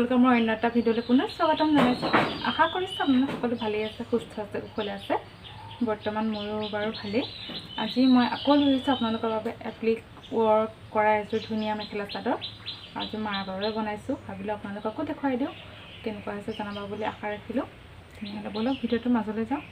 সকলোকে মই অন্য এটা ভিডিঅ'লৈ পুনৰ স্বাগতম জনাইছোঁ। আশা কৰিছোঁ আপোনালোক সকলো ভালেই আছে, সুস্থ আছে, কুশলে আছে। বৰ্তমান মোৰো বাৰু ভালেই। আজি মই আকৌ লৈ আহিছোঁ আপোনালোকৰ বাবে এপ্লিক ৱৰ্ক কৰা এযোৰ ধুনীয়া মেখেলা চাদৰ। আজি মাৰ বাবে বনাইছোঁ, ভাবিলোঁ আপোনালোককো দেখুৱাই দিওঁ, কেনেকুৱা হৈছে জনাব বুলি আশা ৰাখিলোঁ। তেনেহ'লে ব'লক ভিডিঅ'টোৰ মাজলৈ যাওঁ।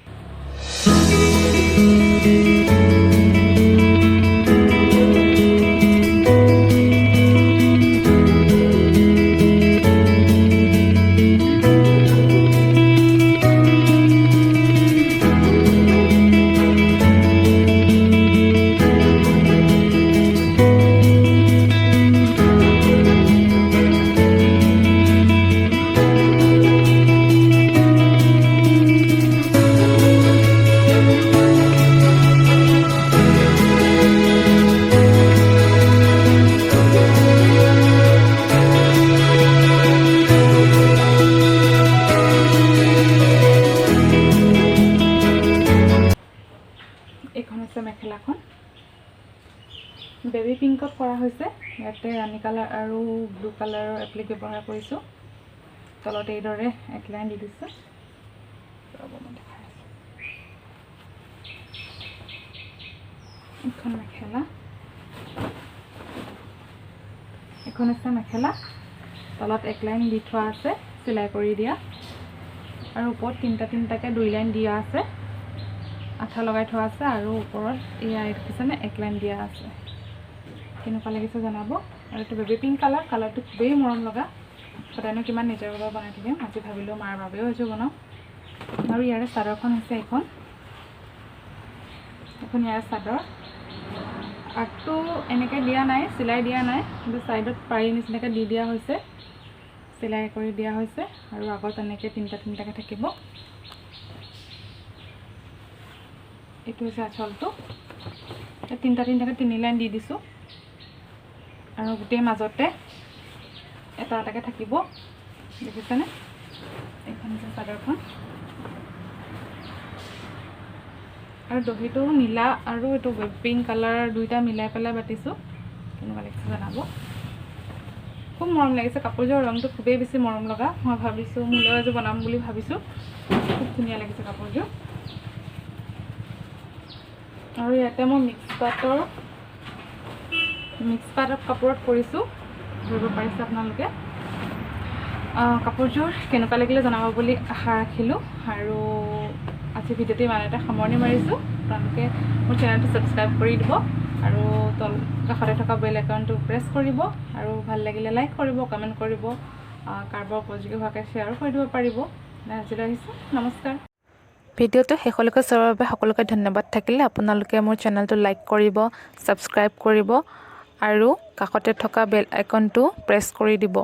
এইখন হৈছে মেখেলাখন, বেবী পিংকত কৰা হৈছে। ইয়াতে ৰাণী কালাৰ আৰু ব্লু কালাৰৰ এপ্লিক ব্যৱহাৰ কৰিছোঁ। তলত এইদৰে এক লাইন দি দিছোঁ। ৰ'ব, মই দেখাই আছোঁ। এইখন মেখেলা, এইখন হৈছে মেখেলা। তলত এক লাইন দি থোৱা আছে চিলাই কৰি দিয়া, আৰু ওপৰত তিনিটা তিনিটাকৈ দুই লাইন দিয়া আছে, আঠা লগাই থোৱা আছে। আৰু ওপৰত এয়া দেখিছেনে এক লাইন দিয়া আছে। কেনেকুৱা লাগিছে জনাব। আৰু এইটো বেবী পিংক কালাৰ, কালাৰটো খুবেই মৰম লগা। সদায়নো কিমান নিজৰ বাবে বনাই থাকিম, আজি ভাবিলোঁ মাৰ বাবেও এযোৰ বনাওঁ। আৰু ইয়াৰে চাদৰখন হৈছে এইখন, এখন ইয়াৰে চাদৰ। আগটো এনেকৈ দিয়া নাই, চিলাই দিয়া নাই, কিন্তু ছাইডত পাৰি নিচিনাকৈ দি দিয়া হৈছে, চিলাই কৰি দিয়া হৈছে। আৰু আগত এনেকৈ তিনিটা তিনিটাকৈ থাকিব। এইটো হৈছে আঁচলটো। তিনিটা তিনিটাকৈ তিনি লাইন দি দিছোঁ, আৰু গোটেই মাজতে এটা এটাকৈ থাকিব। দেখিছেনে? এইখন হৈছে চাদৰখন। আৰু দহিটো নীলা আৰু এইটো পিংক কালাৰ দুইটা মিলাই পেলাই বাতিছোঁ। কেনেকুৱা লাগিছে জনাব। খুব মৰম লাগিছে কাপোৰযোৰৰ ৰংটো, খুবেই বেছি মৰম লগা। মই ভাবিছোঁ মোলৈও এযোৰ বনাম বুলি ভাবিছোঁ। খুব ধুনীয়া লাগিছে কাপোৰযোৰ। আৰু ইয়াতে মই মিক্স পাটৰ কাপোৰত কৰিছোঁ, ধৰিব পাৰিছে আপোনালোকে। কাপোৰযোৰ কেনেকুৱা লাগিলে জনাব বুলি আশা ৰাখিলোঁ। আৰু আজি ভিডিঅ'টো ইমানতে সামৰণি মাৰিছোঁ। আপোনালোকে মোৰ চেনেলটো ছাবস্ক্ৰাইব কৰি দিব আৰু তল কাষতে থকা বেল আইকনটো প্ৰেছ কৰিব, আৰু ভাল লাগিলে লাইক কৰিব, কমেণ্ট কৰিব, কাৰোবাৰ উপযোগী হোৱাকৈ শ্বেয়াৰো কৰি দিব পাৰিব। আজিলৈ আহিছোঁ, নমস্কাৰ। ভিডিঅ'টো শেষলৈকে চোৱাৰ বাবে সকলোকে ধন্যবাদ থাকিলে। আপোনালোকে মোৰ চেনেলটো লাইক কৰিব, ছাবস্ক্ৰাইব কৰিব আৰু কাষতে থকা বেল আইকনটো প্ৰেছ কৰি দিব।